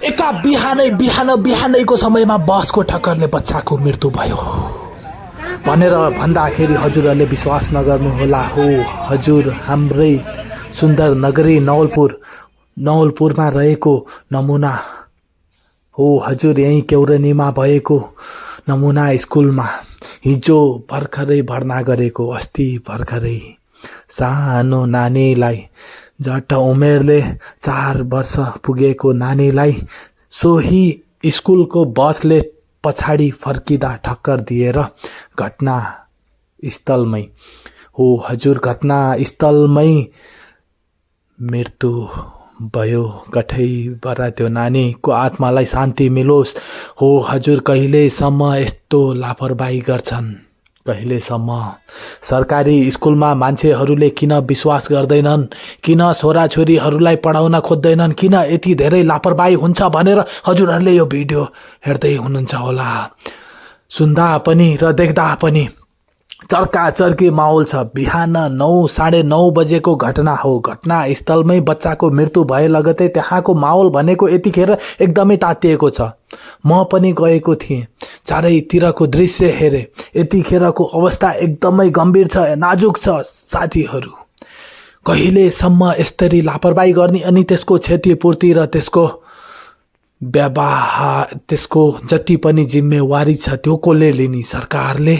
एका बिहानैको समयमा बसको ठक्करले बच्चाको मृत्यु भयो भनेर भन्दाखेरि हजुरहरूले विश्वास नगर्नुहोला। हो हजुर, हाम्रै सुन्दर नगरी नवलपुरमा रहेको नमुना हो हजुर। यही केौरनीमा भएको नमुना स्कुलमा हिजो भर्खरै भर्ना गरेको, अस्ति भर्खरै सानो नानीलाई, झट्ट उमेरले 4 वर्ष पुगेको नानीलाई सोही स्कुलको बसले पछाडि फर्किँदा ठक्कर दिएर घटनास्थलमै हो हजुर, घटनास्थलमै मृत्यु भयो। कठैबाट त्यो नानीको आत्मालाई शान्ति मिलोस्। हो हजुर, कहिलेसम्म यस्तो लापरवाही गर्छन्? कहिलेसम्म? सरकारी स्कुलमा मान्छेहरूले किन विश्वास गर्दैनन्? किन छोराछोरीहरूलाई पढाउन खोज्दैनन्? किन यति धेरै लापरवाही हुन्छ भनेर हजुरहरूले यो भिडियो हेर्दै हुनुहुन्छ होला। सुन्दा पनि र देख्दा पनि चर्काचर्की माहौल छ। बिहान 9, साढे 9 बजेको घटना हो। घटनास्थलमै बच्चाको मृत्यु भए लगतै त्यहाँको माहौल भनेको यतिखेर एकदमै तातिएको छ। म पनि गएको थिएँ, चारैतिरको दृश्य हेरेँ। यतिखेरको अवस्था एकदमै गम्भीर छ, नाजुक छ साथीहरू। कहिलेसम्म यसरी लापरवाही गर्ने अनि त्यसको क्षतिपूर्ति र त्यसको व्यवहार, त्यसको जति पनि जिम्मेवारी छ त्यो कसले लिने? सरकारले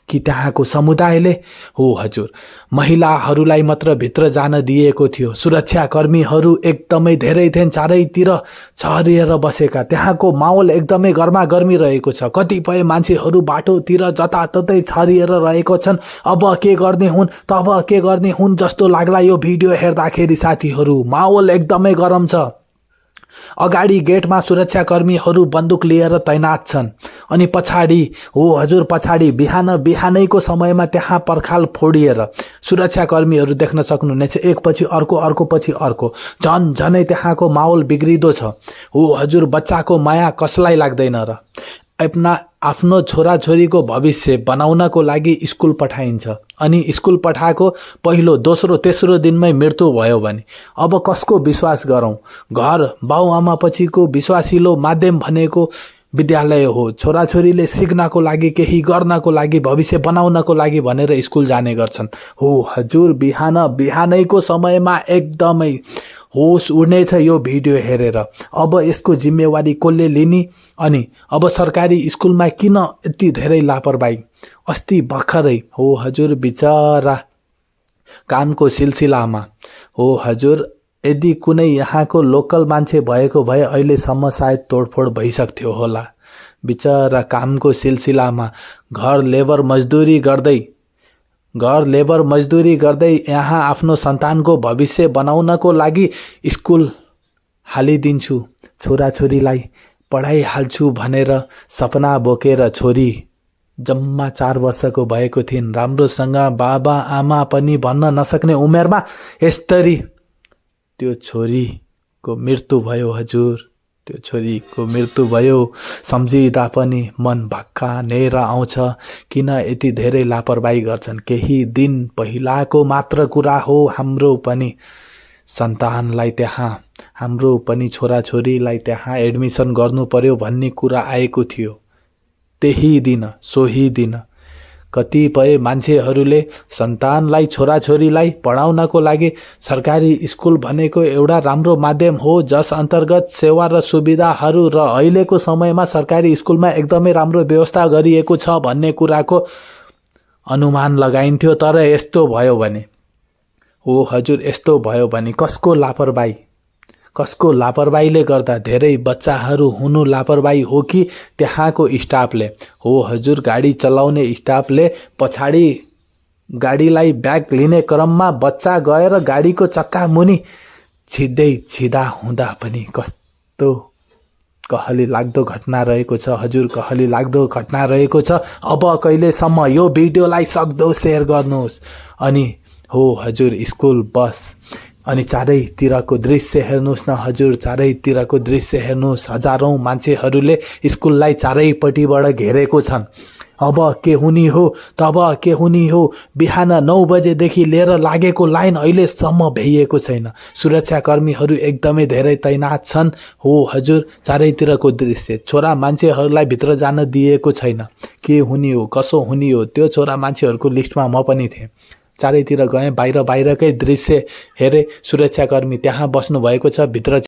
कि त्यहाँको समुदायले? हो हजुर, महिलाहरूलाई मात्र भित्र जान दिएको थियो। सुरक्षाकर्मीहरू एकदमै धेरै थिए, चारैतिर छरिएर बसेका। त्यहाँको माहौल एकदमै गर्मागर्मी रहेको छ। कतिपय मान्छेहरू बाटोतिर जताततै छरिएर रहेको छन्। अब के गर्ने हुन्, तब के गर्ने हुन् जस्तो लाग्ला यो भिडियो हेर्दाखेरि साथीहरू। माहौल एकदमै गरम छ। अगाडि गेटमा सुरक्षाकर्मीहरू बन्दुक लिएर तैनात छन् अनि पछाडि हो हजुर, पछाडि बिहानैको समयमा त्यहाँ पर्खाल फोडिएर सुरक्षाकर्मीहरू देख्न सक्नुहुनेछ। एकपछि अर्को, अर्कोपछि अर्को, झनै त्यहाँको माहौल बिग्रिदो छ। हो हजुर, बच्चाको माया कसलाई लाग्दैन र? आफ्नो छोराछोरीको भविष्य बनाउनको लागि स्कुल पठाइन्छ अनि स्कुल पठाएको पहिलो, दोस्रो, तेस्रो दिनमै मृत्यु भयो भने अब कसको विश्वास गरौँ? घर बाउआमा पछिको विश्वासिलो माध्यम भनेको विद्यालय हो। छोराछोरीले सिक्नको लागि, केही गर्नको लागि, भविष्य बनाउनको लागि भनेर स्कुल जाने गर्छन्। हो हजुर, बिहानैको समयमा एकदमै होस उड्नेछ यो भिडियो हेरेर। अब यसको जिम्मेवारी कसले लिने? अनि अब सरकारी स्कुलमा किन यति धेरै लापरवाही? अस्ति भर्खरै हो हजुर, बिचरा कामको सिलसिलामा हो हजुर, यदि कुनै यहाँको लोकल मान्छे भएको भए अहिलेसम्म सायद तोडफोड भइसक्थ्यो होला। बिचरा कामको सिलसिलामा घर लेबर मजदुरी गर्दै यहाँ आफ्नो सन्तानको भविष्य बनाउनको लागि स्कुल हालिदिन्छु, छोराछोरीलाई पढाइहाल्छु भनेर सपना बोकेर छोरी जम्मा 4 वर्षको भएको थिइन्। राम्रोसँग बाबा आमा पनि भन्न नसक्ने उमेरमा यसरी त्यो छोरीको मृत्यु भयो हजुर। त्यो छोरीको मृत्यु भयो। सम्झिँदा पनि मन भक्कानेर आउँछ। किन यति धेरै लापरवाही गर्छन्? केही दिन पहिलाको मात्र कुरा हो। हाम्रो पनि सन्तानलाई त्यहाँ, हाम्रो पनि छोराछोरीलाई त्यहाँ एडमिसन गर्नु पर्यो भन्ने कुरा आएको थियो। त्यही दिन, सोही दिन कतिपय मान्छेहरूले सन्तानलाई, छोराछोरीलाई पढाउनको लागि सरकारी स्कुल भनेको एउटा राम्रो माध्यम हो जस अन्तर्गत सेवा र सुविधाहरू र अहिलेको समयमा सरकारी स्कुलमा एकदमै राम्रो व्यवस्था गरिएको छ भन्ने कुराको अनुमान लगाइन्थ्यो। तर यस्तो भयो भने, हो हजुर, यस्तो भयो भने कसको लापरवाहीले गर्दा धेरै बच्चाहरू हुनु लापरवाही हो कि त्यहाँको स्टाफले? हो हजुर, गाडी चलाउने स्टाफले पछाडि गाडीलाई ब्याग लिने क्रममा बच्चा गएर गाडीको चक्का मुनि छिदा हुँदा पनि कस्तो कहली लाग्दो घटना रहेको छ हजुर, कहली लाग्दो घटना रहेको छ। अब कहिलेसम्म यो भिडियोलाई सक्दो सेयर गर्नुहोस्। अनि हो हजुर, स्कुल बस अनि चारैतिरको दृश्य हेर्नुहोस् न हजुर, चारैतिरको दृश्य हेर्नुहोस्। हजारौं मान्छेहरूले स्कुललाई चारैपट्टिबाट घेरेको छन्। अब के हुने हो, तब के हुने हो। बिहान 9 बजेदेखि लिएर लागेको लाइन अहिलेसम्म भ्याइएको छैन। सुरक्षाकर्मीहरू एकदमै धेरै तैनात छन्। हो हजुर, चारैतिरको दृश्य, छोरा मान्छेहरूलाई भित्र जान दिएको छैन। के हुने हो, कसो हुने हो, त्यो छोरा मान्छेहरूको लिस्टमा म पनि थिएँ। चारैतिर गएँ, बाहिरकै दृश्य हेरेँ। सुरक्षाकर्मी त्यहाँ बस्नु भएको छ, भित्र